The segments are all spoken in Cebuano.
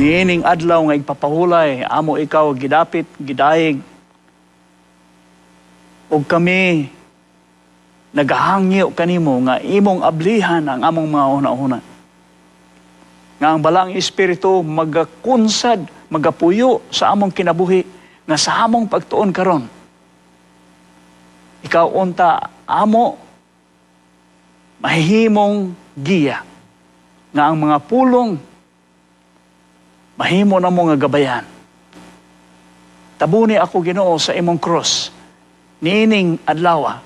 Niining adlaw nga igpapahulay, amo ikaw gidapit, gidayeg. Ug kami nagahangyo kanimo nga imong ablihan ang among mga una-una. Nga ang Balaang Espiritu magakunsad, magapuyo sa among kinabuhi, nga sa among pagtuon karon. Ikaw unta amo mahimong giya nga ang mga pulong mahimo namo nga gabayan. Tabuni ako, Ginoo, sa imong cross niining adlaw,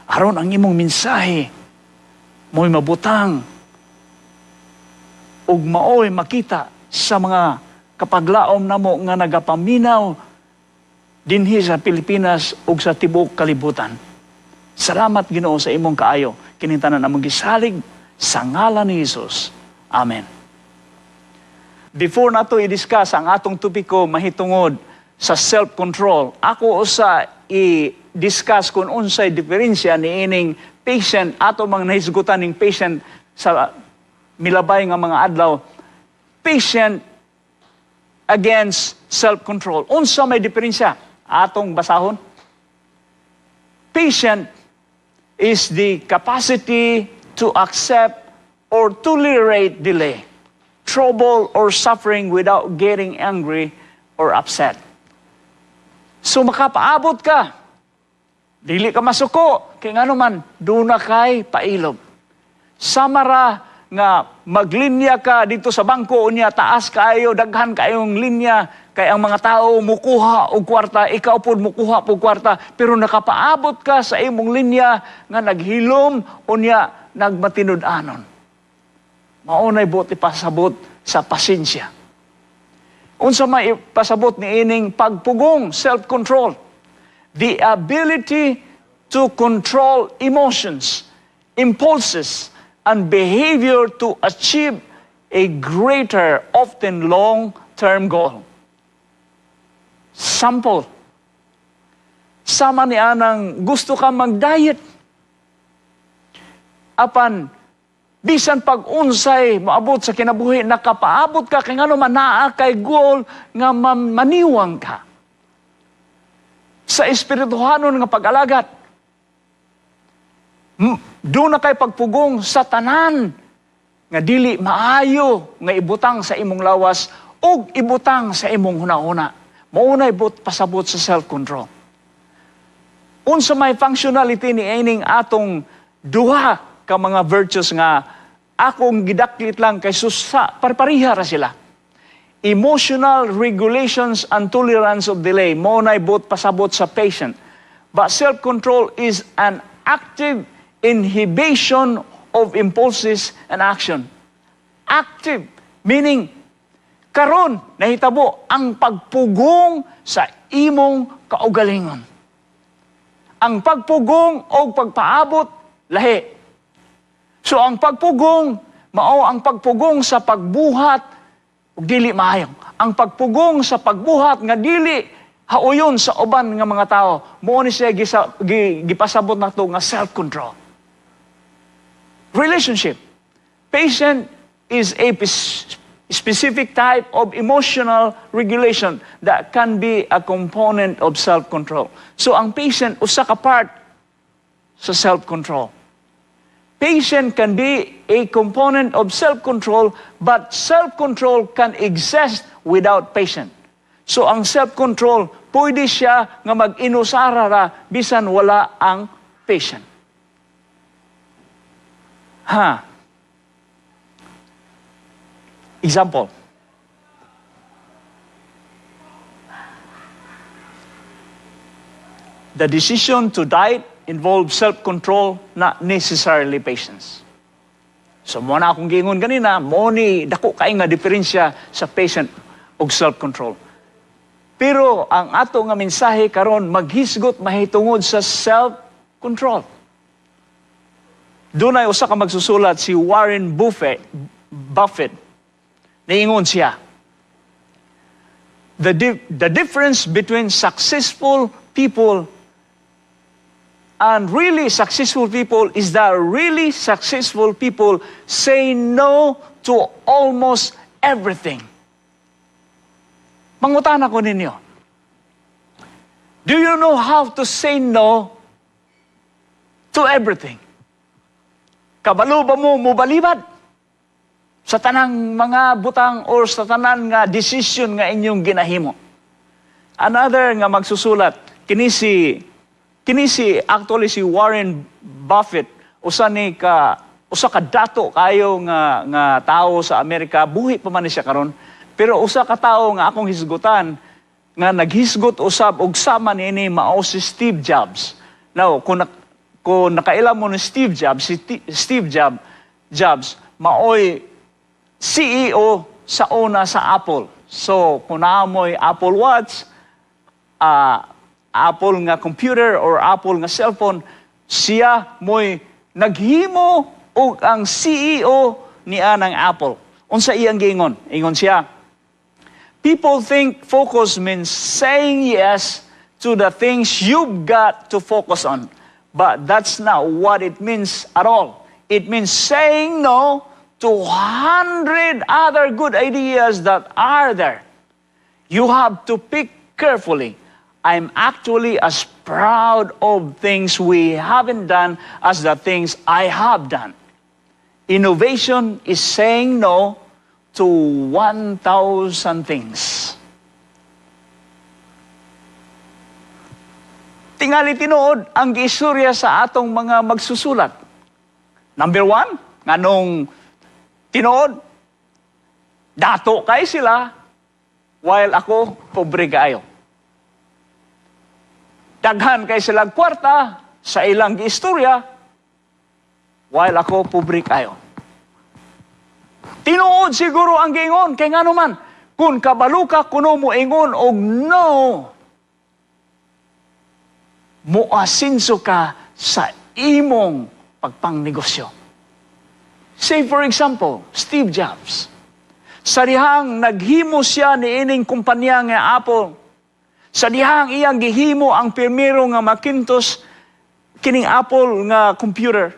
aron ang imong mensahe mo'y mabutang ug maoy makita sa mga kapaglaom namo nga nagapaminaw dinhi sa Pilipinas ug sa tibuok kalibutan. Salamat, Ginoo, sa imong kaayo. Kining tanan among gisalig sa ngalan ni Jesus. Amen. Before nato i-discuss ang atong topiko mahitungod sa self-control, ako usa i-discuss kung unsay diferensya niining patient, ato mang nahisgutan ning patient sa milabay nga mga adlaw. Patient against self-control. Unsa may diferensya? Atong basahon. Patient is the capacity to accept or tolerate delay, trouble or suffering without getting angry or upset. So makapaabot ka, dili ka masuko, kay ngano man, duna kay pailob. Samara nga maglinya ka dito sa bangko, unya taas kaayo, daghan kaayong linya, kay ang mga tao mukuha og kwarta, ikaw pod mukuha og kwarta, pero nakapaabot ka sa imong linya nga naghilom, unya nagmatinud-anon. Maunay buot ipasabot sa pasensya. Unsa may ipasabot ni ining pagpugong, self-control? The ability to control emotions, impulses, and behavior to achieve a greater, often long-term goal. Sample. Sama ni anang gusto ka mag-diet. Apan, bisan pag unsay moabot sa kinabuhi, nakapaabot ka kay ngano man naa kay goal nga maniwang ka. Sa espirituhanon nga pag-alagat, doon na kay pagpugong sa tanan nga dili maayo nga ibutang sa imong lawas ug ibutang sa imong hunahuna. Mao nay buot pasabot sa self-control. Unsa may functionality ni ining atong duha ka mga virtues nga akong gidaklit lang kay susa parpariha ra sila? Emotional regulations and tolerance of delay, mao nay buot pasabot sa patient. But self-control is an active inhibition of impulses and action. Active, meaning karon nahitabo ang pagpugong sa imong kaugalingon. Ang pagpugong o pagpaabot, lahi. So ang pagpugong, mao ang pagpugong sa pagbuhat ug dili maayo. Ang pagpugong sa pagbuhat nga dili hauyon sa uban nga mga tao, mao ni siya gipasabot nato nga self-control. Relationship. Patient is a specific type of emotional regulation that can be a component of self-control. So ang patient usa ka part sa self-control. Patient can be a component of self-control, but self-control can exist without patient. So ang self-control, pwede siya nga mag-inusara ra bisan wala ang patient. Ha. Example. The decision to diet involves self-control, not necessarily patience. So mo na akong giingon ganina, mo ni dako kay nga diferensya sa patient ug self-control. Pero ang ato nga mensahe karon maghisgot mahitungod sa self-control. Dunay usa ka magsusulat, si Warren Buffett. Niingon siya, The difference between successful people and really successful people is that really successful people say no to almost everything. Mangutana ko ninyo. Do you know how to say no to everything? Kabalo ba mo mobalibad sa tanang mga butang or sa tanan nga decision nga inyong ginahimo? Another nga magsusulat, kini si actually si Warren Buffett, usa ka dato kayo nga tawo sa Amerika, buhi pa man ni siya karon. Pero usa ka tawo nga akong hisgutan nga naghisgot usab og sama niini mao si Steve Jobs. Now, kung nakaila mo ni Steve Jobs, si Steve Jobs maoy CEO sa una sa Apple. So, kung naa mo'y Apple Watch, Apple nga computer or Apple nga cellphone, siya mo'y naghimo og ang CEO niya ng Apple. Unsa iyang giingon? Ingon siya, "People think focus means saying yes to the things you've got to focus on. But that's not what it means at all. It means saying no to 100 other good ideas that are there. You have to pick carefully. I'm actually as proud of things we haven't done as the things I have done. Innovation is saying no to 1,000 things." Tingali tinuod ang giistorya sa atong mga magsusulat. Number one, nganong tinuod, dato kay sila, while ako, pobre kaayo. Daghan kay silang kwarta sa ilang giistorya, while ako, pobre kayo. Tinuod siguro ang giingon, kay ngano man, kung kabalo ka kuno mo ingon og no, muasinso ka sa imong pagpangnegosyo. Say, for example, Steve Jobs. Sa dihang naghimo siya niining kumpanya nga Apple, sa dihang iyang gihimo ang primero nga Macintosh, kining Apple nga computer.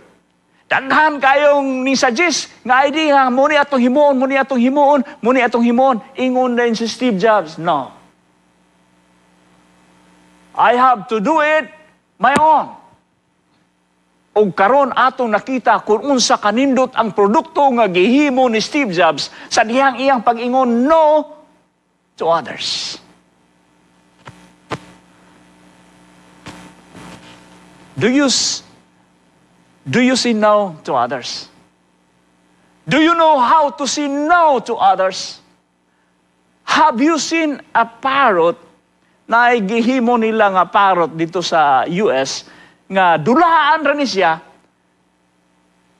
Daghan kayong ni suggest nga idea nga mo ni atong himuon, mo ni atong himuon, mo ni atong himuon. Ingon din si Steve Jobs, "No. I have to do it my own." Og karon atong nakita kung unsa kanindot ang produkto nga gihimo ni Steve Jobs sa dihang iyang pag-ingon no to others. Do you say no to others? Do you know how to say no to others? Have you seen a parrot na gihimo nila nga parrot dito sa US nga dulaan ra ni siya,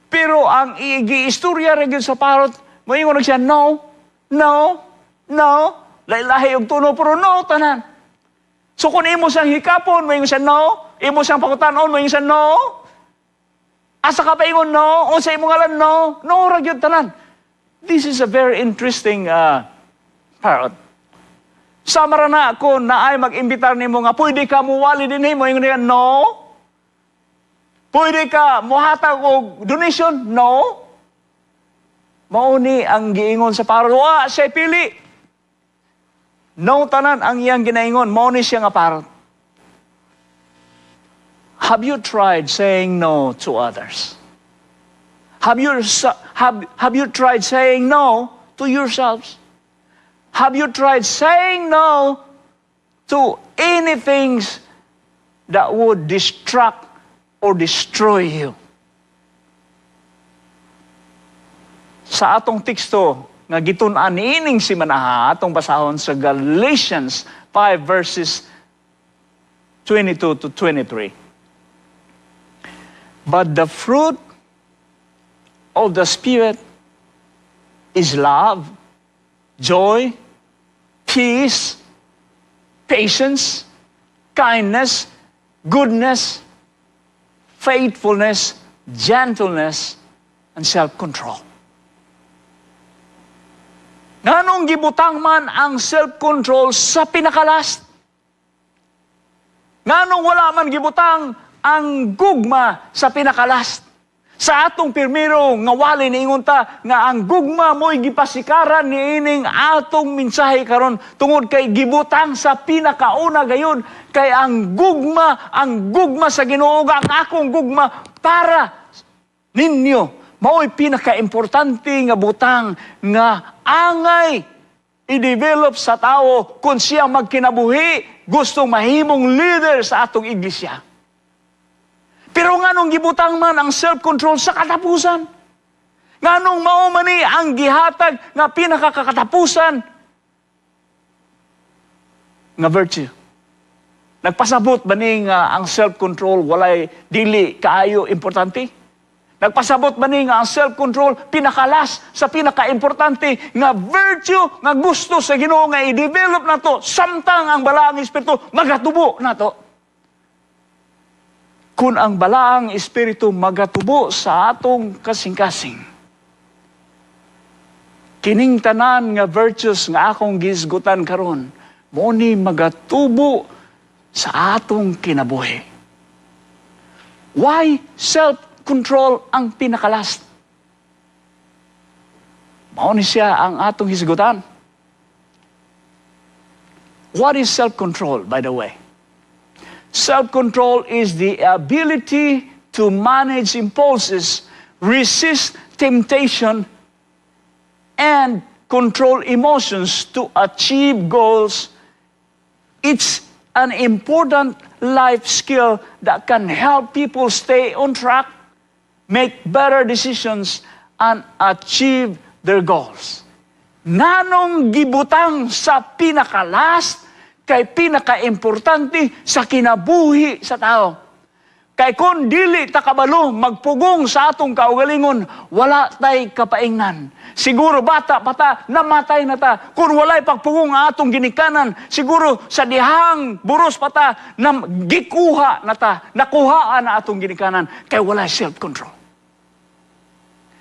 pero ang giistorya ra gyud sa parrot, moingon siya, "No, no, no," lahi-lahi og tuno, pero no tanan. So kung imo siyang hikapon, moingon siya no, imo siyang pakutanon, moingon siya no. Asa ka pa ingon no, unsa imong ngalan no, no ra gyud tanan. This is a very interesting parrot. Sama ra na kung naay mag-imbitar nimo nga pwede ka muwali dinhi, moingon niya no. Pwede ka muhatag og donation? No. Mao ni ang giingon sa parrot. Wa siya pili. No tanan ang iyang ginaingon. Mao ni siya nga parrot. Have you tried saying no to others? Have you tried saying no to yourselves? Have you tried saying no to anything that would distract or destroy you? Sa atong teksto nga gitun-an niining simanaha, atong basahon sa Galatians 5 verses 22 to 23. But the fruit of the Spirit is love, joy, peace, patience, kindness, goodness, faithfulness, gentleness, and self-control. Nganong gibutang man ang self-control sa pinakalast? Nganong wala man gibutang ang gugma sa pinakalast? Sa atong pirmero nga wali, niingon ta nga ang gugma mo'y gipasikaran niining atong mensahe karon tungod kay gibutang sa pinakauna gayon kay ang gugma sa Ginoo, ang akong gugma para ninyo, mao'y pinakaimportante nga butang nga angay i-develop sa tao kung siya magkinabuhi gusto mahimong leader sa atong iglesia. Pero nganong gibutang man ang self-control sa katapusan? Nganong mao man ni ang gihatag nga pinakakatapusan nga virtue? Nagpasabot ba ni nga ang self-control walay dili kaayo importante? Nagpasabot ba ni nga ang self-control pinaka-last sa pinaka-importante nga virtue nga gusto sa Ginoo nga i-develop nato samtang ang Balaang Espiritu magatubo nato? Kung ang Balaang Espiritu magatubo sa atong kasing-kasing, kining tanan nga virtues nga akong gisgutan karon, mo ni magatubo sa atong kinabuhi. Why self-control ang pinaka-last? Mao ni siya ang atong hisgutan. What is self-control, by the way? Self-control is the ability to manage impulses, resist temptation, and control emotions to achieve goals. It's an important life skill that can help people stay on track, make better decisions, and achieve their goals. Nganong gibutang sa pinaka-last kay pinaka-importante sa kinabuhi sa tao? Kay kung dili ta kabalo magpugong sa atong kaugalingon, wala tay kapaingnan. Siguro bata pa ta, namatay na ta. Kung walay pagpugong ang atong ginikanan, siguro sa dihang buros pa ta, na gikuha na ta, nakuhaan na atong ginikanan, kay walay self-control.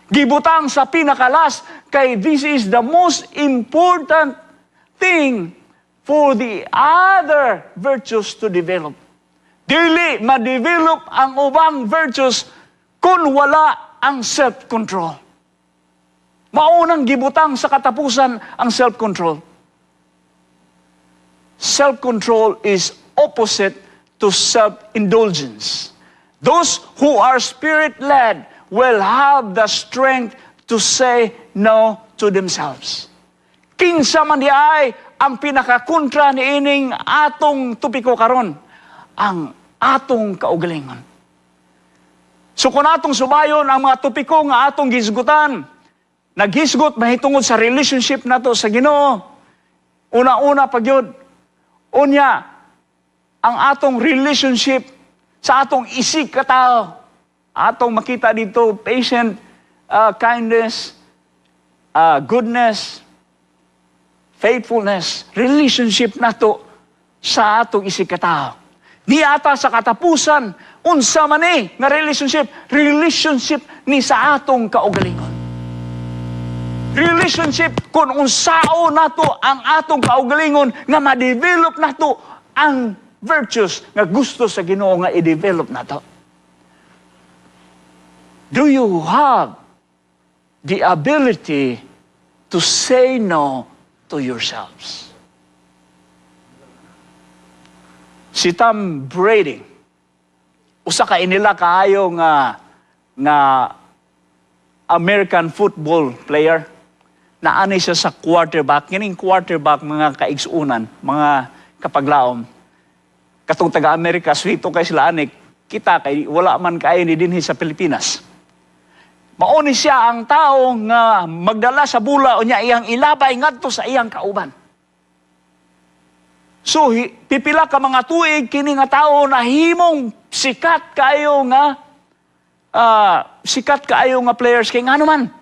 Gibutang sa pinaka-last, kay this is the most important thing for the other virtues to develop. Dili ma-develop ang ubang virtues kung wala ang self-control. Maunang gibutang sa katapusan ang self-control. Self-control is opposite to self-indulgence. Those who are Spirit-led will have the strength to say no to themselves. Kinsa man di ay ang pinakakontra niining atong topiko karon? Ang atong kaugalingon. So kung atong subayon ang mga topiko nga atong gisgutan, naghisgot mahitungod sa relationship nato sa Ginoo. Una-una pa gyud. Unya, ang atong relationship sa atong isig katao. Atong makita dito, patient, kindness, goodness, faithfulness, relationship nato sa atong isig katao. Niata sa katapusan, unsa man ni nga relationship? Relationship ni sa atong kaugalingon. Relationship kung unsao nato ang atong kaugalingon nga ma-develop nato ang virtues nga gusto sa Ginoo nga i-develop nato. Do you have the ability to say no to yourselves? Si Tom Brady, usa ka inila kaayo nga American football player, naanay siya sa quarterback. Kining quarterback, mga kaigsuunan, mga kapaglaom. Katong taga-Amerika, swito kay sila anik, kita kay wala man kaayo ni dinhi sa Pilipinas. Mauni siya ang tao nga magdala sa bula unya iyang ilabay ngadto sa iyang kauban. So pipila ka mga tuig kini nga tao nahimong sikat kaayo nga players kay ngano man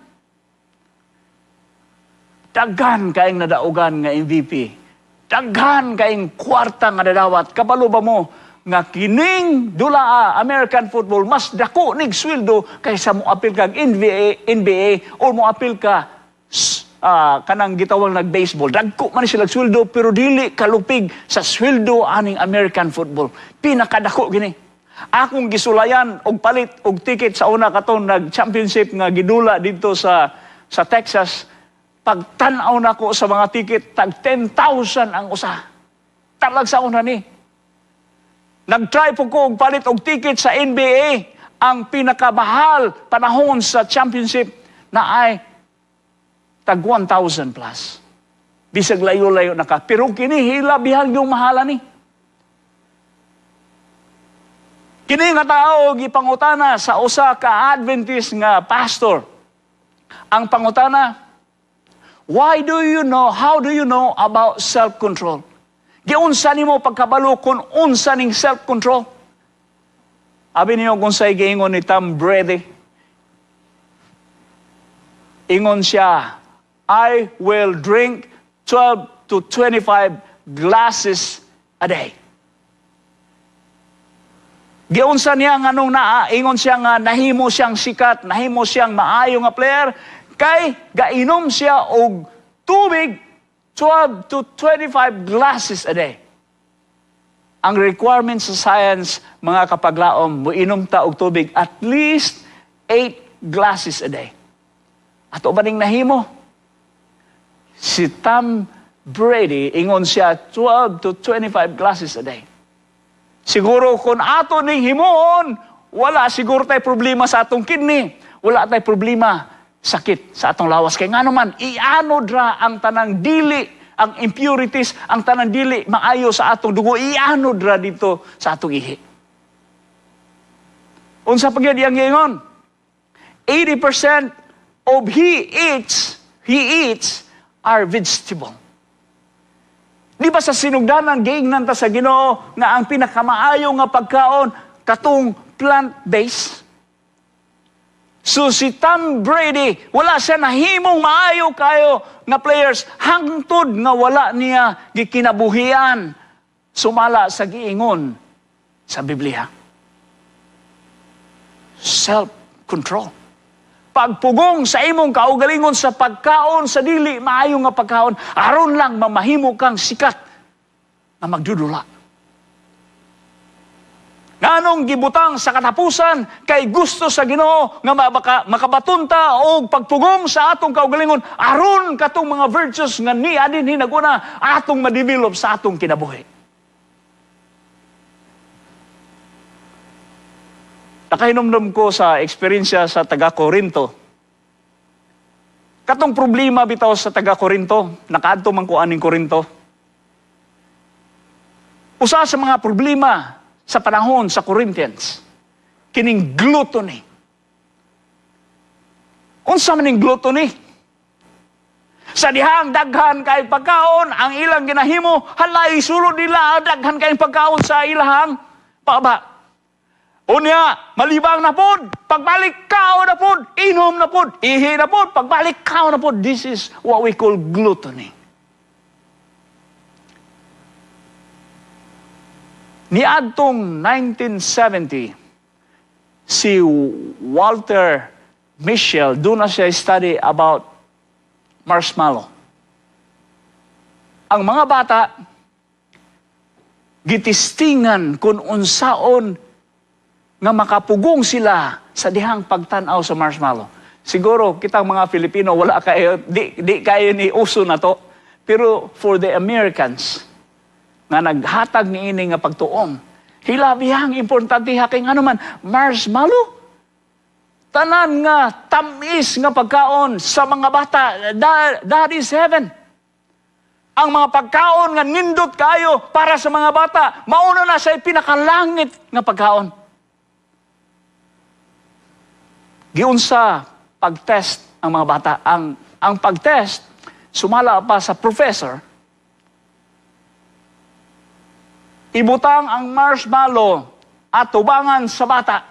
daghan kaayong nadaugan nga MVP. Daghan kaayong kwarta nga nadawat. Kabalo ba mo nga kining dulaa American football mas dako nig sweldo kaysa moapil kag NBA, NBA or moapil ka kanang gitawag nag baseball? Dagko man sila sweldo pero dili kalupig sa sweldo aning American football. Pinakadako gini. Akong gisulayan og palit og ticket sa una katong nag-championship nga gidula dito sa Texas. Pagtan-aw nako sa mga ticket, tag 10,000 ang usa. Talagsaon na ni. Nag-try po ko og palit og ticket sa NBA, ang pinakamahal panahon sa championship na ay tag 1,000 plus. Bisag layo-layo na ka. Pero kini hilabihan yung mahala ni. Kini nga tao gipangutana sa usa ka Adventist nga pastor. Ang pangutana, why do you know, how do you know about self-control? Giunsa nimo pagkabalo kung unsa ning self-control? Abi niyo kung sa'y giingon ni Tom Brady. Ingon siya, "I will drink 12 to 25 glasses a day." Giunsa niya nga nung naa, ingon siya nga nahimo siyang sikat, nahimo siyang maayo nga player, kay gainom siya og tubig 12 to 25 glasses a day. Ang requirement sa science, mga kapaglaom, muinom ta og tubig at least 8 glasses a day. Ato ba ning nahimo? Si Tom Brady, ingon siya 12 to 25 glasses a day. Siguro kung ato ning himuon, wala siguro tay problema sa atong kidney. Wala tay problema sakit sa atong lawas. Kay nga naman, ianod ra ang tanang dili, ang impurities, ang tanang dili maayo sa atong dugo, ianod ra dito sa atong ihi. Unsa pa gyud iyang giingon? 80% of he eats are vegetable. Di ba sa sinugdanan giingnan ta sa Ginoo nga ang pinakamaayo nga pagkaon katong plant-based? So si Tom Brady, wala siya nahimong maayo kayo nga players hangtod nga wala niya gikinabuhian sumala sa giingon sa Biblia. Self-control. Pagpugong sa imong kaugalingon sa pagkaon sa dili maayo nga pagkaon aron lang mamahimo kang sikat nga magdudula. Nganong gibutang sa katapusan? Kay gusto sa Ginoo nga makabaton ta og pagpugong sa atong kaugalingon aron katong mga virtues nga niya dinhi naguna atong ma-develop sa atong kinabuhi. Nakahinumdum ko sa eksperyensya sa taga Corinto. Katong problema bitaw sa taga Corinto, nakaadto man ko aning Corinto. Usa sa mga problema sa panahon sa Corinthians, kining gluttony. Unsa man ning gluttony? Sa dihang daghan kay pagkaon, ang ilang ginahimo, halay sulod nila daghan kay pagkaon sa ilahang paba. Unya, malibang na pod, pagbalik kao na pod, inom na pod, ihi na pod, pagbalik kao na pod. This is what we call gluttony. Niadtong 1970, si Walter Mischel, doon na siya study about marshmallow. Ang mga bata, gitistingan kung unsaon nga makapugong sila sa dihang pagtan-aw sa marshmallow. Siguro kitang mga Filipino wala kayo, di kayo ni uso na to. Pero for the Americans nga naghatag niini nga pagtuon, hilabihang importante ha kay ngano man marshmallow, tanan nga tamis nga pagkaon sa mga bata, that is heaven. Ang mga pagkaon nga nindot kayo para sa mga bata, mauna na sa pinakalangit nga pagkaon. Giunsa pagtest ang mga bata. Ang pagtest, sumala pa sa professor, ibutang ang marshmallow at tubangan sa bata.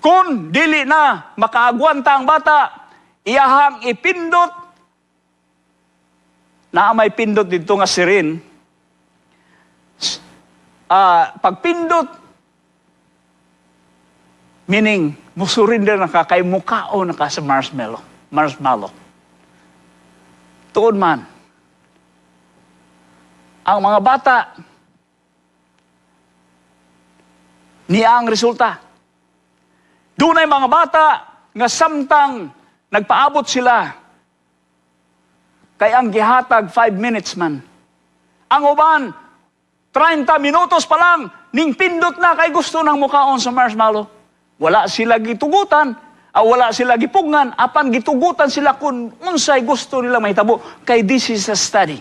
Kung dili na makaagwanta ang bata, iyahang ipindot, na may pindot dito nga sirin, pagpindot, meaning, musurrender na ka kay mukao na ka sa marshmallow. Marshmallow. Tuod man, ang mga bata, Niya ang resulta. Dunay mga bata nga samtang nagpaabot sila kay ang gihatag 5 minutes man. Ang uban, 30 minutos pa lang, ning pindot na kay gusto ng mukaon sa marshmallow. Wala sila gitugutan, wala sila gipugngan, apan gitugutan sila kung unsay gusto nila mahitabo, kay this is a study.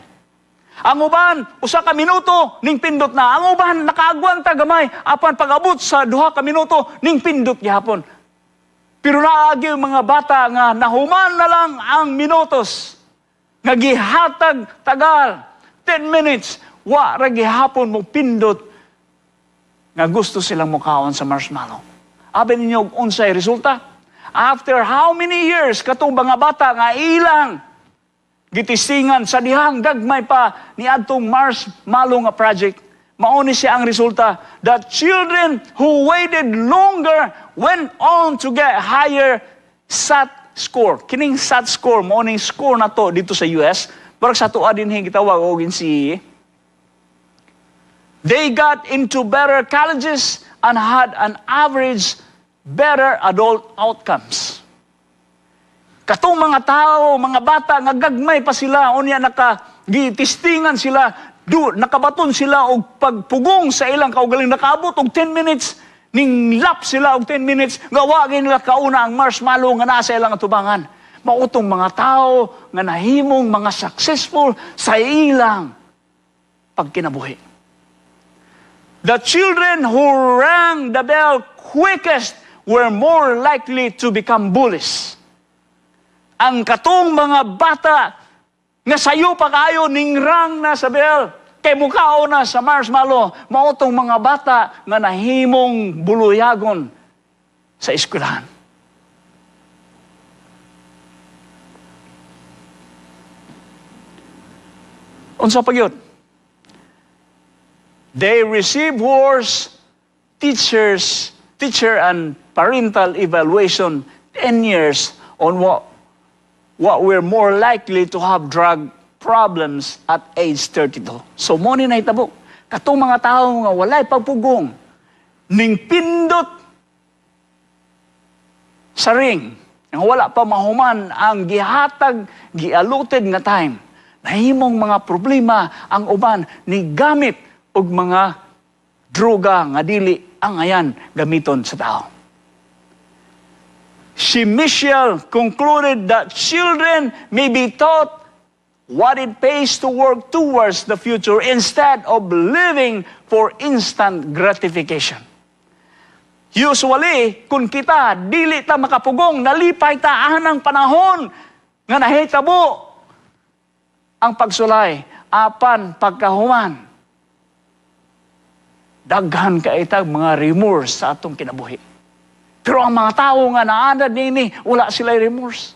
Ang uban, 1 ka minuto, ning pindot na. Ang uban, nakaagwanta gamay, apan pag-abot sa 2 ka minuto, ning pindot gihapon. Pero naagi yung mga bata nga nahuman na lang ang minutos, nga gihatag tagal, 10 minutes, wa ra gihapon mo pindot nga gusto silang mukaon sa marshmallow. Abi ninyo unsay resulta? After how many years katong mga bata nga ilang gitistingan sa dihang gagmay pa ni adtong marshmallow nga project, mao ni siya ang resulta. The children who waited longer went on to get higher SAT score. Kining SAT score, mao ning score na to dito sa US. Parang sa atoa din gitawag og NCEE. They got into better colleges and had an average better adult outcomes. Katong mga tao, mga bata nga gagmay pa sila, unya naka gitistingan sila, do nakabaton sila og pagpugong sa ilang kaugaling, nakaabot og 10 minutes, ning lap sila og 10 minutes nga wa nila kauna ang marshmallow nga naa sa ilang atubangan. Mao tong mga tao nga nahimong mga successful sa ilang pagkinabuhi. The children who rang the bell quickest were more likely to become bullies. Ang katong mga bata nga sayo pa kayo ning rang na sa bell kay mukao na sa marshmallow, mao tong mga bata nga nahimong buluyagon sa eskwelahan. Unsa pa gyud? They receive worse teacher and parental evaluation 10 years on what we're more likely to have drug problems at age 32. So mao ni nahitabo. Katong mga tao nga walay pagpugong, ning pindot sa ring, nga wala pa mahuman ang gihatag, giallotted nga time, nahimong mga problema. Ang uban ni gamit og mga droga nga dili angayan gamiton sa tao. Si Michelle concluded that children may be taught what it pays to work towards the future instead of living for instant gratification. Usually, kung kita dili ta makapugong, nalipay ta anang panahon nga nahitabo ang pagsulay, apan pagkahuman, daghan kay tag mga remorse sa atong kinabuhi. Pero ang mga tao nga naanad nini, wala sila remorse.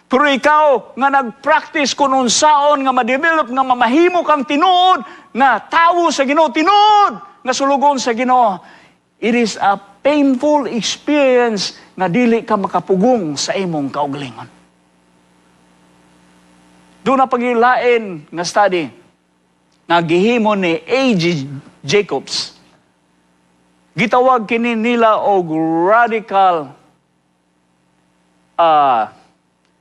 Pero ikaw nga nag-practice kung unsaon nga ma-develop nga mamahimo kang tinuod nga tawo sa Ginoo, tinuod nga sulugon sa Ginoo, it is a painful experience nga dili ka makapugong sa imong kaugalingon. Duna pa lain nga study nga gihimo ni A.G. Jacobs. Gitawag kini nila og radical,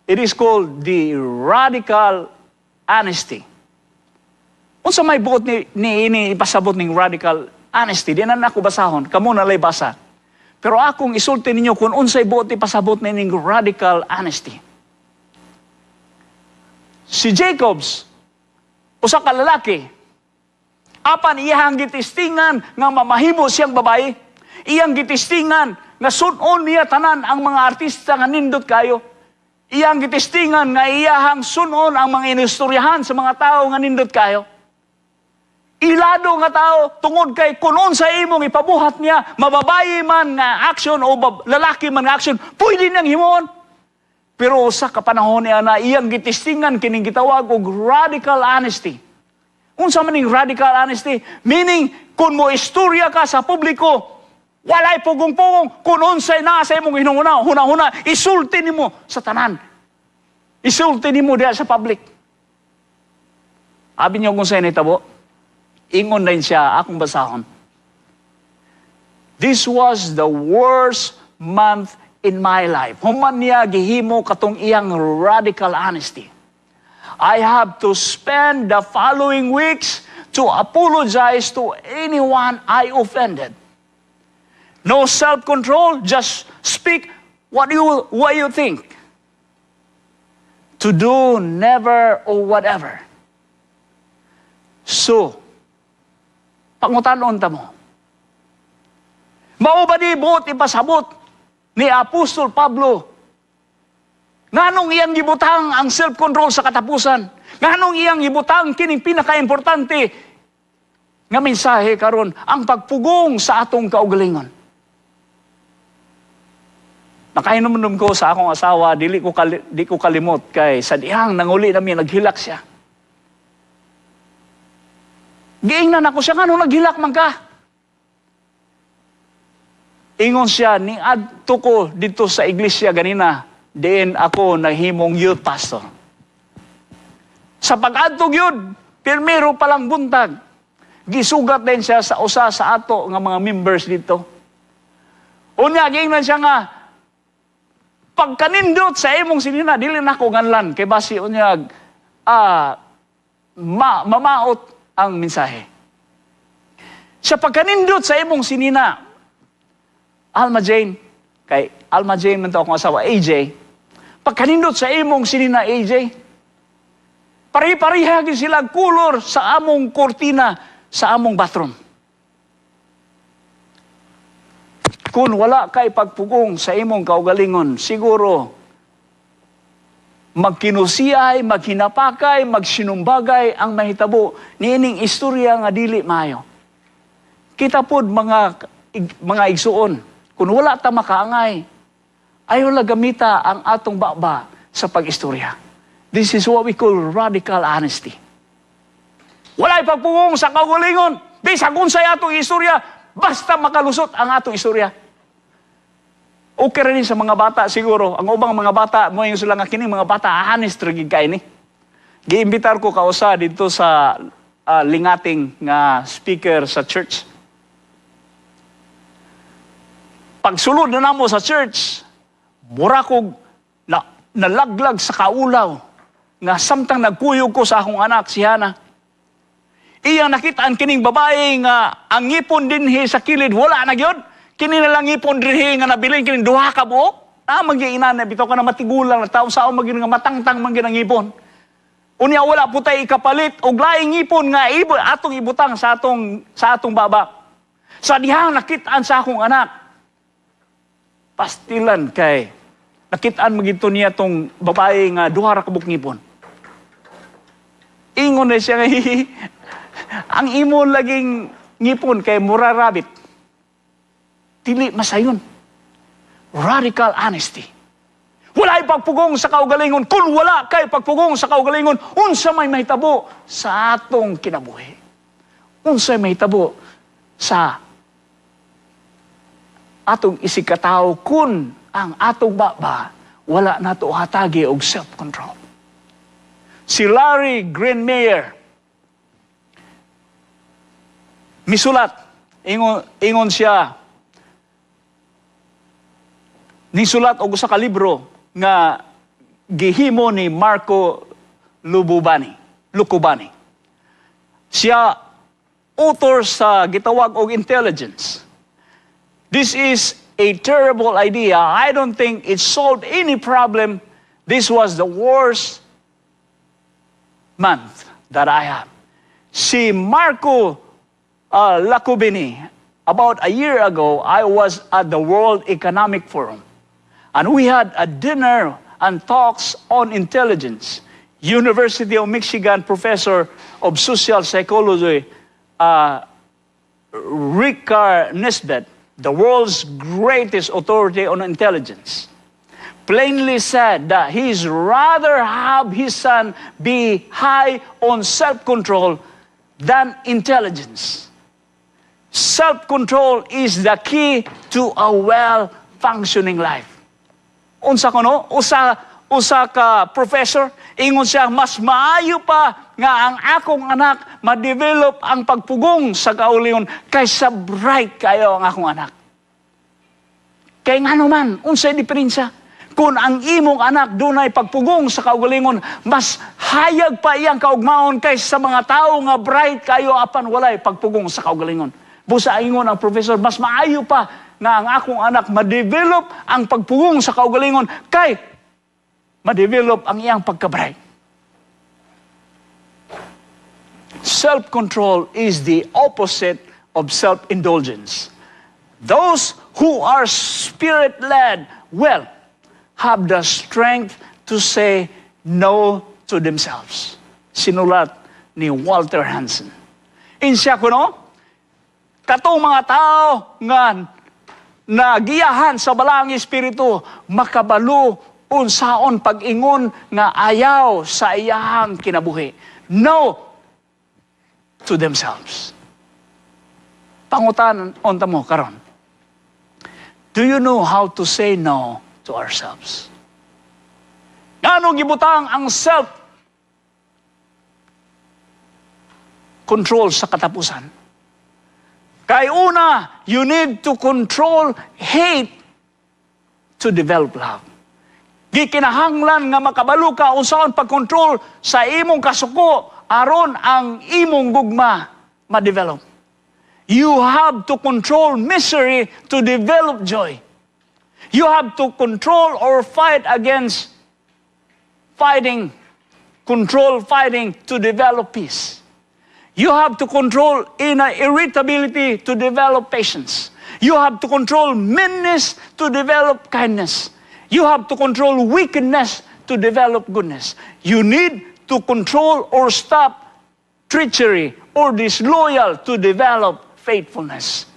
it is called the radical honesty. Unsa may buot ni ini ipasabot ning radical honesty? Di na nako basahon, kamo na lay basa. Pero akong isulti ninyo kung unsay buot ipasabot ni ning radical honesty. Si Jacobs, usa ka lalaki, apan iyang gitistingan nga mamahimo siyang babae. Iyang gitistingan nga sunon niya tanan ang mga artista nga nindot kayo. Iyang gitistingan nga iyahang sunon ang mga inistoryahan sa mga tao nga nindot kayo. Ilado nga tao tungod kay kunon sa imong ipabuhat niya, mababayi man nga action o lalaki man nga action, pwede niyang himuon. Pero sa kapanahon niya na iyang gitistingan kining gitawag og radical honesty. Unsa man ning radical honesty? Meaning, kung mo istorya ka sa publiko, walay pugong-pugong, kung unsay naa sa imong hinunguna, huna-huna, isulti nimo sa tanan. Isulti nimo diha sa public. Abi niyo kung sa'yo nahitabo? Ingon din siya, akong basahon. "This was the worst month in my life." Human niya gihimo katong iyang radical honesty. "I have to spend the following weeks to apologize to anyone I offended. No self-control, just speak what you think. To do, never, or whatever." So, pangutanon ta mo, mao ba ni buot ipasabot ni Apostol Pablo? Nganong iyang gibutang ang self-control sa katapusan? Nganong iyang gibutang kining pinaka-importante nga mensahe karon, ang pagpugong sa atong kaugalingon? Nakainom ko sa akong asawa, di ko kalimot kay sa dihang nanguli nami, naghilak siya. Giingnan ako siya, "Nganong naghilak man ka?" Ingon siya, "Niadto ko dito sa iglesia ganina, diin ako nahimong youth pastor. Sa pag-adto gyud, pirmero pa lang buntag, gisugat din siya sa usa sa ato nga mga members dito. Unya, giingnan siya nga, pagkanindot sa imong sinina," dili na ako nganlan, kay basi unyag, mamaot ang mensahe. "Sa pagkanindot sa imong sinina, Alma Jane," kay Alma Jane man to akong asawa, "AJ, pagkanindot sa imong sinina, AJ, pari-pariha gyud sila kulor sa among kortina sa among bathroom." Kung wala kay pagpugong sa imong kaugalingon, siguro magkinusiyay, maghinapakay, magsinumbagay ang mahitabo niining istorya nga dili maayo. Kita pod, mga igsuon, kung wala ta makaangay, ayaw la gamita ang atong baba sa pag-istorya. This is what we call radical honesty. Walay pagpugong sa kaugalingon. Bisag unsay atong istorya, basta makalusot ang atong istorya. Okay rin sa mga bata siguro. Ang ubang mga bata, mo yung sila nga kining mga bata, honest ra gid kay ni. Giimbitar ko kausa dito sa Lingating nga speaker sa church. Pagsulod na namo sa church, mura kog nalaglag sa kaulaw nga samtang nagkuyog ko sa akong anak si Hana. Iyang nakitaan kining babae nga ang ngipon dinhi sa kilid wala na gyud. Kini na lang ngipon dinhi nga nabilin, kining duha ka buok. Na magiina na bitaw ka na matigulang na tawo sa maging nga matangtang man gyud ang ngipon. Unya wala po tay ikapalit og laing ngipon nga ibo atong ibutang sa atong baba. Sa dihang nakitaan sa akong anak, pastilan kay nakitaan magito niya tong babae nga duha ra ka buok ngipon. Ingon na siya nga, "Ang imo laging ngipon kay mura rabbit." Dili masayon. Radical honesty. Walay pagpugong sa kaugalingon. Kung wala kay pagpugong sa kaugalingon, unsa may mahitabo sa atong kinabuhi? Unsa may mahitabo sa atong isigkatawo kung ang atong baba wala nato hatagi og self-control? Si Larry Greenmeyer misulat, ingon siya, nisulat og usa ka libro nga gihimo ni Marco Lububani, Lucubani. Siya author sa gitawag og intelligence. "This is a terrible idea. I don't think it solved any problem. This was the worst month that I have." Si Marco Lacubini, "About a year ago, I was at the World Economic Forum and we had a dinner and talks on intelligence. University of Michigan professor of social psychology, Richard Nisbett, the world's greatest authority on intelligence, plainly said that he's rather have his son be high on self-control than intelligence. Self-control is the key to a well-functioning life." Unsa kuno? Usa ka professor, ingon siya, mas maayo pa nga ang akong anak ma-develop ang pagpugong sa kaugalingon kaysa bright kayo ang akong anak. Kay ngano man, unsay diferensya? Kung ang imong anak dunay pagpugong sa kaugalingon, mas hayag pa iyang kaugmaon kaysa sa mga tawo nga bright kayo apan walay pagpugong sa kaugalingon. Busa ingon ang professor, mas maayo pa nga ang akong anak ma-develop ang pagpugong sa kaugalingon kay ma-develop ang iyang pagka-bright. Self-control is the opposite of self-indulgence. Those who are spirit-led will have the strength to say no to themselves. Sinulat ni Walter Hansen. Ingon siya kuno, katong mga tao nga nagiyahan sa Balaang Espiritu, makabalo unsaon pag-ingon nga ayaw sa iyahang kinabuhi. No to themselves. Pangutan unta mo karon. Do you know how to say no to ourselves? Ngano gibutang ang self control sa katapusan? Kay una, you need to control hate to develop love. Gikinahanglan nga makabalo ka unsaon pag-control sa imong kasuko aron ang imong gugma ma-develop. You have to control misery to develop joy. You have to control or fight against fighting, control fighting to develop peace. You have to control inner irritability to develop patience. You have to control meanness to develop kindness. You have to control wickedness to develop goodness. You need to control or stop treachery or disloyal to develop faithfulness.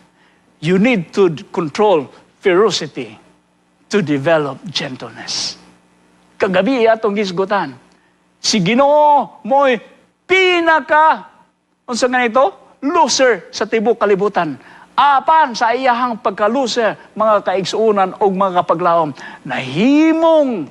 You need to control ferocity to develop gentleness. Kagabi atong gisgutan, si Ginoo mo'y pinaka, unsa nga nito? Loser sa tibok kalibutan. Apan sa iyahang pagka-loser, mga kaigsuonan o mga kapaglaom, nahimong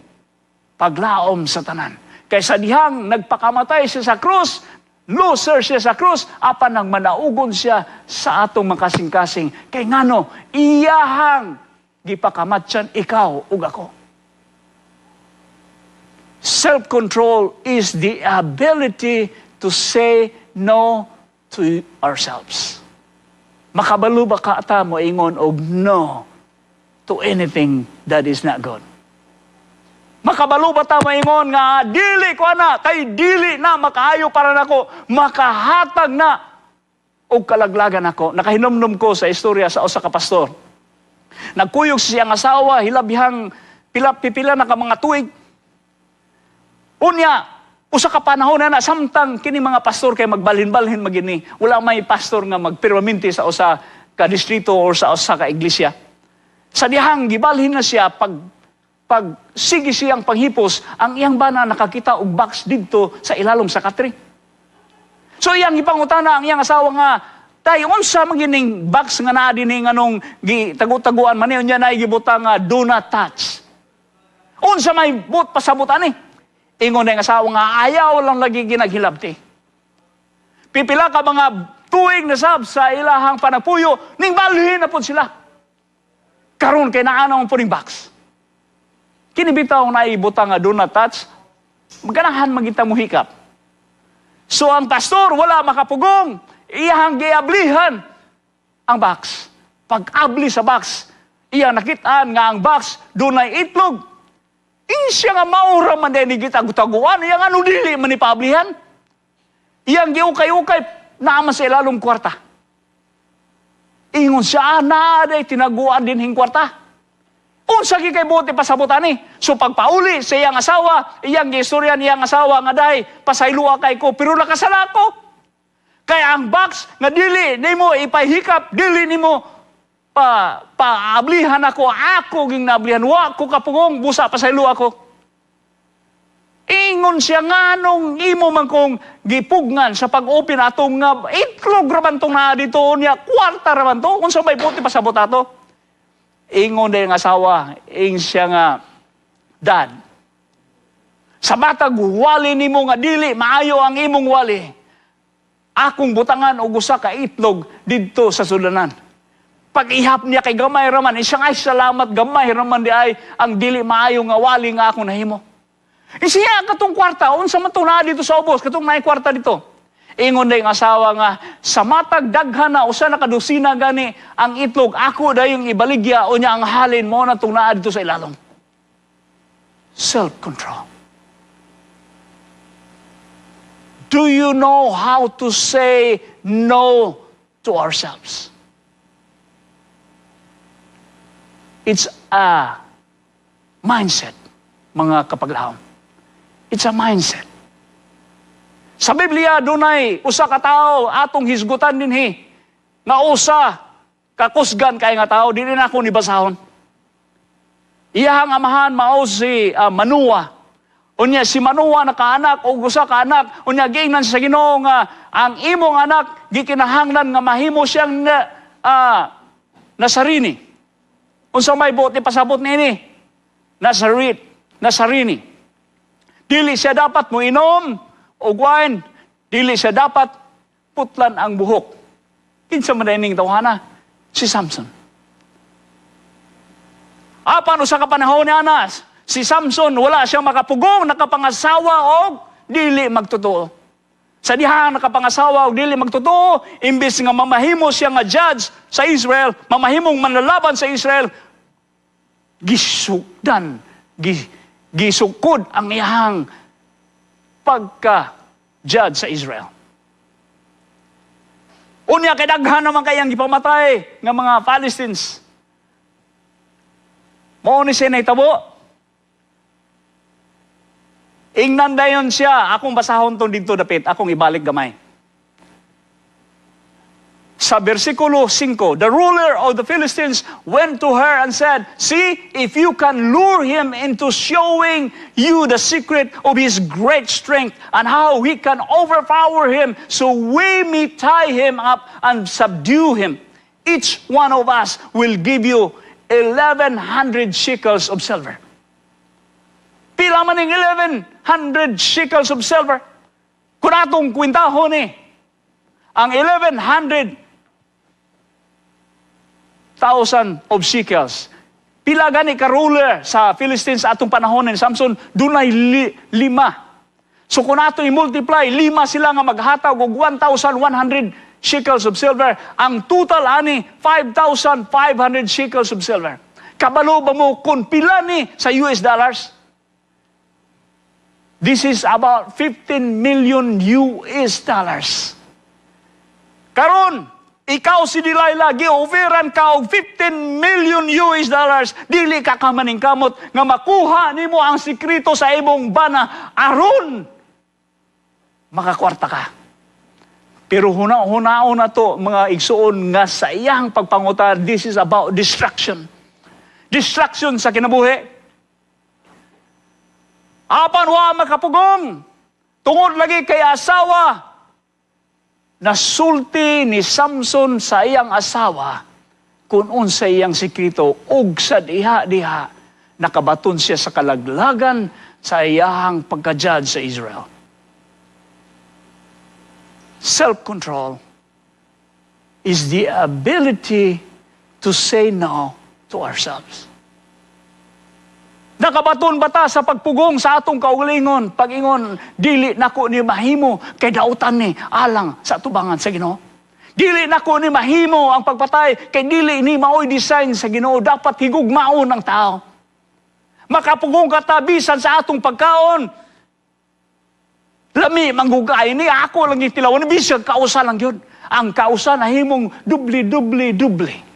paglaom sa tanan. Kaysa dihang nagpakamatay siya sa krus, loser siya sa krus, apan nang manaugon siya sa atong makasing-kasing. Kay ngano, iyahang gipakamatyan ikaw ug ako. Self-control is the ability to say no to ourselves. Makabalo ba ka ata mo ingon og no to anything that is not good? Makabalo ba ta maingon nga dili ko ana kay dili na makaayo para nako, makahatag na og kalaglagan ako? Nakahinumdum ko sa istorya sa usa ka pastor. Nagkuyog siya ang asawa hilabihang pila pipila na ka mga tuig. Unya, usa ka panahon na, na samtang kini mga pastor kay magbalhin-balhin magini. Wala may pastor nga magpermanente sa usa ka distrito or sa usa ka iglesia. Sa dihang gibalhin na siya, pag pag sige siyang panghipos, ang iyang bana nakakita og box didto sa ilalom sa katre. So iyang ipangutana ang iyang asawa nga, "Tay, unsa man gining box nga naa dinhi, nganong gitago-taguan man niya na gibutang nga 'Do not touch'? Unsa may buot pasabot ani?" Ingon na asawa nga, "Ayaw lang lagi ginaghilabti." Pipila ka mga tuig na sab sa ilahang panapuyo, ning balhin na pud sila. Karon kay naa naman po ning box. Kini bitaw na ibutang nga "Do not touch", maganahan magita mo hikap. So ang pastor wala makapugong, iyahang giablihan ang box. Pag-abli sa box, iya nakitaan nga ang box dunay itlog. Siya nga maura man din gitag-taguan, iya nga ano dili man ni paablihan. Iyang giukay-ukay, naa man sa ilalong kwarta. Ingon siya, "Ah, naa day tinaguan din hing kwarta. Unsa gi kay buot ipasabot ani?" So pagpauli sa iyang asawa, iyang giistorya niyang asawa nga, "Day, pasayloa kay ko, pero nakasala ko. Kaya ang box nga dili nimo ipahikap, dili nimo pa paablihan ako, ako ging naablihan, wa ko kapugong, busa pasayloa ko." Ingon siya, "Nganong imo man kong gipugngan sa pag-open atong nga itlog ra man tong naa dito niya, kwarta ra man to, unsa may buot pasabot ato?" Ingon din ang asawa, ing siya nga, "Dad, sa matag wali nimo nga dili maayo ang imong wali, akong butangan og usa ka itlog didto sa sulanan." Pag-ihap niya kay gamay raman, isang ay salamat, gamay raman di ay ang dili maayo nga wali nga akong nahimo. Isiya katong kwarta, unsa man tong naa dito sa ubos, katong naay kwarta dito. Ingon na yung asawa nga, sa matag daghan na, usa na kadosina gani ang itlog, ako dayong ibaligya, o niya ang halin mo na itong naa dito sa ilalom. Self-control. Do you know how to say no to ourselves? It's a mindset, mga kapaglahom. It's a mindset. Sa Biblia, dunay usa ka tawo atong hisgutan dinhi nga usa kakusgan kay nga tawo, dili na ako ni basahon. Iyahang amahan mao si Manua. Unya si Manua nakaanak og usa ka anak, unya giingnan sa Ginoo nga ang imong anak gikinahanglan nga mahimo siyang Nazarini. Unsa may buot ipasabot niini? Nazaret, Nazarini. Dili siya dapat moinom og wine, dili siya dapat putlan ang buhok. Kinsa man ining tawhana? Si Samson. Apan usa ka panahon ni Anas, si Samson wala siya makapugong, nakapangasawa og dili magtotoo. Sa diha nakapangasawa og dili magtotoo, imbes nga mamahimo siya nga judge sa Israel, mamahimong manlalaban sa Israel, gisukdan, gisukod ang iyang pagka-judge sa Israel. Unya kay daghan naman kayang gipamatay nga mga Philistines. Mao ni siya nahitabo. Ingnan dayon siya, akong basahon tong didto dapit, akong ibalik gamay. Sa versikulo 5, the ruler of the Philistines went to her and said, "See if you can lure him into showing you the secret of his great strength and how we can overpower him so we may tie him up and subdue him. Each one of us will give you 1,100 shekels of silver." Pila man ning 1,100 shekels of silver? Kung atong kwintahon ni, ang 1,100 thousand of shekels. Pila gani ka ruler sa Philistines atong panahon ni Samson, dunay 5. So kung ato i-multiply, 5 sila nga maghatag og 1,100 shekels of silver. Ang total ani, 5,500 shekels of silver. Kabalo ba mo kung pila ni sa US dollars? This is about 15 million US dollars. Karon, ikaw si Delilah, gi-offeran ka og 15 million US dollars, dili ka kamaningkamot nga makuha nimo ang sekreto sa imong bana aron makakwarta ka. Pero huna-hunaon na to, mga igsuon, nga sa iyang pagpanguta, this is about destruction. Destruction sa kinabuhi. Apan wa makapugong, tungod lagi kay asawa, nasulti ni Samson sa iyang asawa kung unsa iyang sekreto, ug sa diha-diha nakabaton siya sa kalaglagan sa iyang pagka-judge sa Israel. Self-control is the ability to say no to ourselves. Nakabaton ba ta sa pagpugong sa atong kaugalingon, pag-ingon, dili nako ni mahimo kay dautan ni alang sa tubangan sa Ginoo? Dili nako ni mahimo ang pagpatay kay dili ni maoy design sa Ginoo, dapat higugmaon ang tao. Makapugong ka ta bisan sa atong pagkaon. Lami manggugay ni ako lang gitilawan bisag kausa lang gyud. Ang kausa nahimong dubli dubli dubli.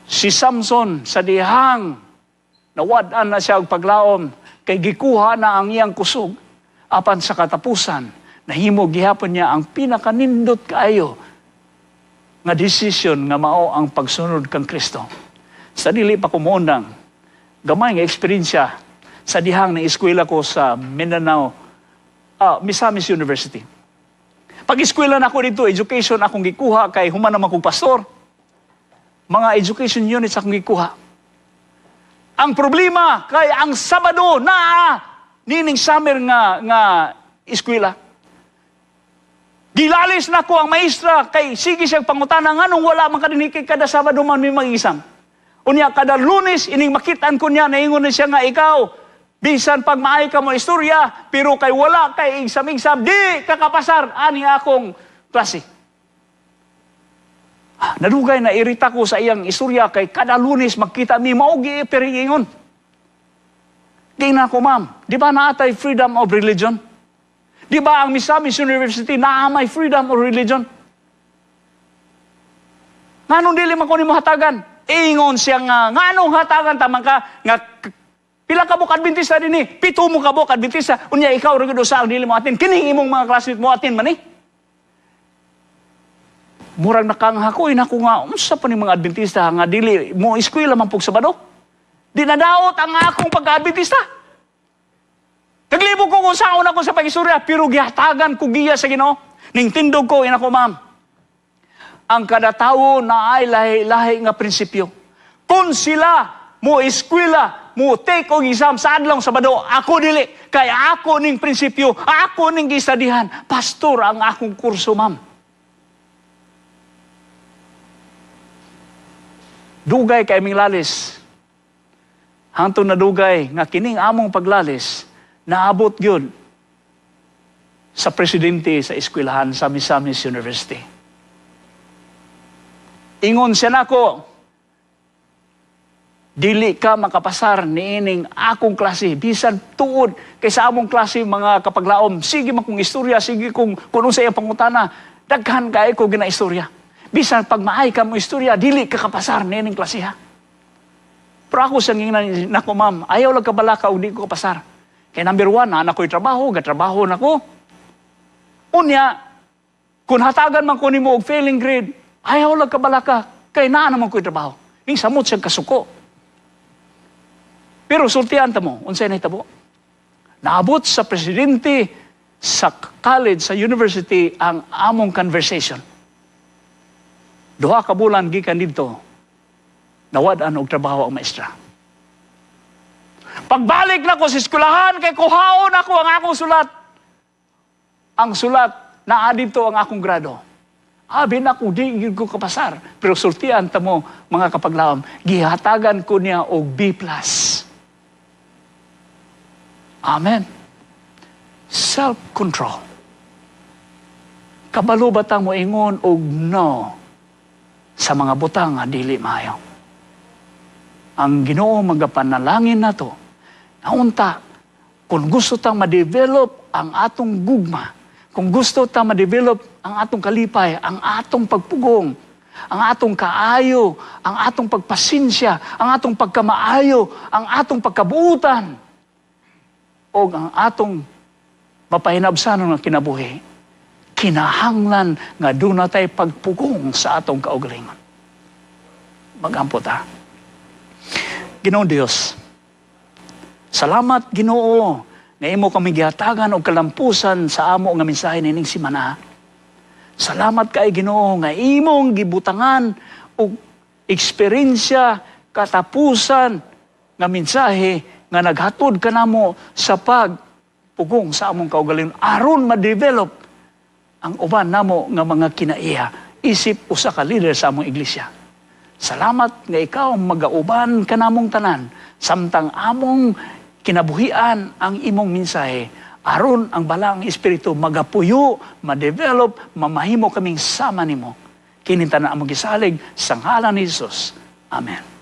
Si Samson sa dihang nawad-an na siya og paglaom kay gikuha na ang iyang kusog, apan sa katapusan nahimo gihapon niya ang pinakanindot kaayo nga desisyon nga mao ang pagsunod kang Kristo. Sa dili pa kumuundang, gamay nga eksperyensya sa dihang na eskwela ko sa Mindanao, Misamis University. Pag-eskwela na ako dito, education akong gikuha kay human naman kong pastor. Mga education units akong gikuha. Ang problema kay ang Sabado naa nining summer nga eskwela. Gilalis nako ang maestra kay sige siyang pangutana, "Nganong wala man ka dinhi kay kada Sabado man mi mag-exam?" Unya kada Lunes ining makitaan ko niya, naingon ni siya nga, "Ikaw, bisan pag maay ka mo istorya, pero kay wala kay exam-exam, di ka kapasar ani akong klase." Ah, nadugay na irita ko sa iyang istorya kay kada Lunes magkita mi, mao gi pero ingon. Di na ko, "Ma'am, di ba naatay freedom of religion? Di ba ang Misamis University naa may freedom of religion? Nganong dili man ko nimo hatagan?" Ingon siya nga, "Nganong hatagan ta man ka nga pila ka buok Adventista dinhi? 7 mo ka buok Adventista. Unya ikaw ra gyud usa ang dili mo attend. Kining imong mga classmate mo attend man ni." Murag nakangha ko, inako nga, unsa pa ni mga Adventista nga dili mo eskwela man pug Sabado? Di nadaot ang akong pagka-Adventista. Naglibog ko kung saan ako sa pag-istorya, pero gihatagan ko giya sa Ginoo. Ning tindog ko, inako, "Ma'am, ang kada tawo na ay lahi-lahi nga prinsipyo. Kung sila mo eskwela, mo take og exam sa adlaw Sabado, ako dili. Kay ako ning prinsipyo, ako ning gistadihan. Pastor ang akong kurso, ma'am." Dugay kay aming lalis. Hangtod na dugay nga kining among paglalis, naabot gyud sa presidente sa eskwelahan sa Misamis University. Ingon siya nako, "Dili ka makapasar niining akong klase, bisan tuod kay sa among klase, mga kapaglaom, sige man kong istorya, sige kung unsa iyang pangutana, daghan kay ko ginaistorya. Bisan pag maay ka mo istorya, dili ka kapasar niining klase ha." Pero ako siyang ingnan nako, "Ma'am, ayaw lang kabalaka og di ko kapasar. Kay number 1, naa ko'y trabaho, gatrabaho nako. Unya, kung hatagan man ko nimo og failing grade, ayaw lang kabalaka, kay naa naman ko'y trabaho." Ning samot siyang kasuko. Pero sultian ta mo, unsay nahitabo? Naabot sa presidente sa college, sa university, ang among conversation. 2 ka bulan gikan didto, nawad-an og trabaho ang maestra. Pagbalik na ko sa eskwelahan, kay kuhaon ako ang akong sulat. Ang sulat, naa didto ang akong grado. Abi na ko, di gyud ko kapasar. Pero sultian ta mo, mga kapaglaom, gihatagan ko niya og B plus. Amen. Self-control. Kabalo ba tang moingon og no sa mga butang nga dili maayo? Ang Ginoo magapanalangin nato. Naunta, kung gusto tang ma-develop ang atong gugma, kung gusto tang ma-develop ang atong kalipay, ang atong pagpugong, ang atong kaayo, ang atong pagpasensya, ang atong pagkamaayo, ang atong pagkabuutan, o ang atong mapahinabsanon nga kinabuhi, kinahanglan nga doon natay pagpugong sa atong kaugalingon. Mag-ampo ta. Ginoong Dios, salamat Ginoo nga imo kami gihatagan og kalampusan sa amo nga mensahe nining semana. Salamat kay Ginoo nga imong gibutangan og eksperyensya katapusan nga mensahe nga naghatod kanamo sa pagpugong sa among kaugalingon aron ma-develop ang uban namo nga mga kinaiya isip usa ka leader sa among iglesia. Salamat nga ikaw magauban kanamong tanan samtang among kinabuhian ang imong mensahe aron ang balaang espiritu magapuyo, ma-develop, mamahimo kaming sama nimo. Kini tanan among gisalig sa ngalan ni Jesus. Amen.